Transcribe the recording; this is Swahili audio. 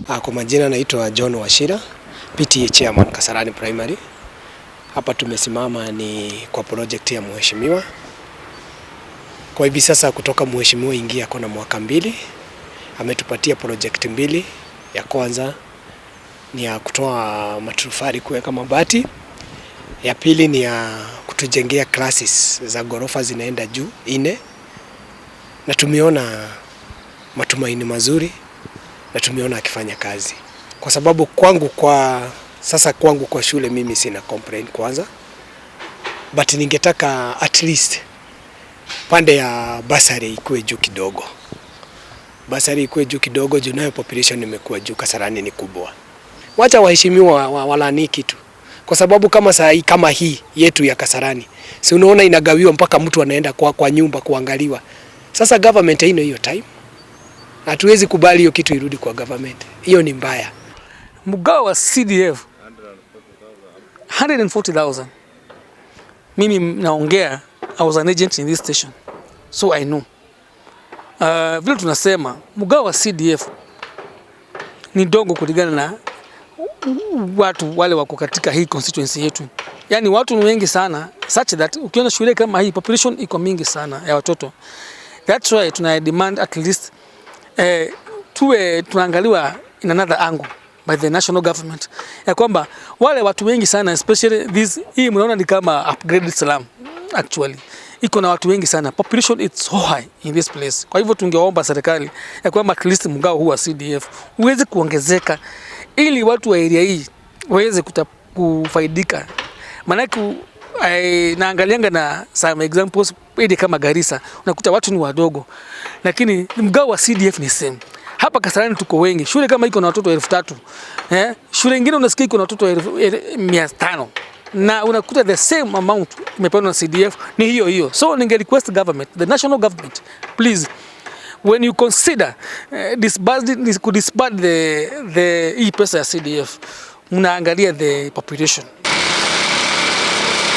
Kwa majina naitwa John Wachira, PTA Chairman, Kasarani Primary. Hapa tumesimama ni kwa project ya mheshimiwa. Kwa hivi sasa kutoka mheshimiwa ingia kona mwaka 2, ametupatia project mbili. Ya kwanza ni ya kutoa matofali kuweka mabati, ya pili ni ya kutujengea classes za ghorofa zinaenda juu nne, na tumeona matumaini mazuri na tumeona akifanya kazi, kwa sababu kwangu kwa sasa, kwangu kwa shule mimi sina complaint kwanza, but ningetaka at least pande ya bursary ikuwe juu kidogo, bursary ikuwe juu kidogo juu nayo population imekuwa juu, Kasarani ni kubwa. Wacha waheshimiwa walani kitu, kwa sababu kama saa hii kama hii yetu ya Kasarani, si unaona inagawiwa mpaka mtu anaenda kwa nyumba kuangaliwa. Sasa government haina hiyo time. Hatuwezi kubali hiyo kitu irudi kwa government. Hiyo ni mbaya. Mgao wa CDF 140,000. Mimi naongea, I was an agent in this station, so I know. Vile tunasema mgao wa CDF ni ndogo kulingana na watu wale wako katika hii constituency yetu. Yaani watu ni wengi sana such that ukiona shule kama hii, population iko mingi sana ya watoto. That's why tuna demand at least tuwe tunaangaliwa in another angle by the national government, ya kwamba wale watu wengi sana, especially this, hii mnaona ni kama upgraded slum, actually iko na watu wengi sana, population is so high in this place. Kwa hivyo tungeomba serikali ya kwamba at least mgao huu wa CDF uweze kuongezeka ili watu wa area hii waweze kufaidika, maanake naangalianga na some examples ile kama Garissa, unakuta watu ni wadogo, lakini mgao wa CDF ni same. Hapa Kasarani tuko wengi, shule kama iko na watoto 3000, shule nyingine unasikia iko na watoto 500,000 na unakuta the same amount imepeanwa na CDF ni hiyo hiyo. So ninge request government, the national government, please, when you consider disburse the hii pesa ya CDF, mnaangalia the population.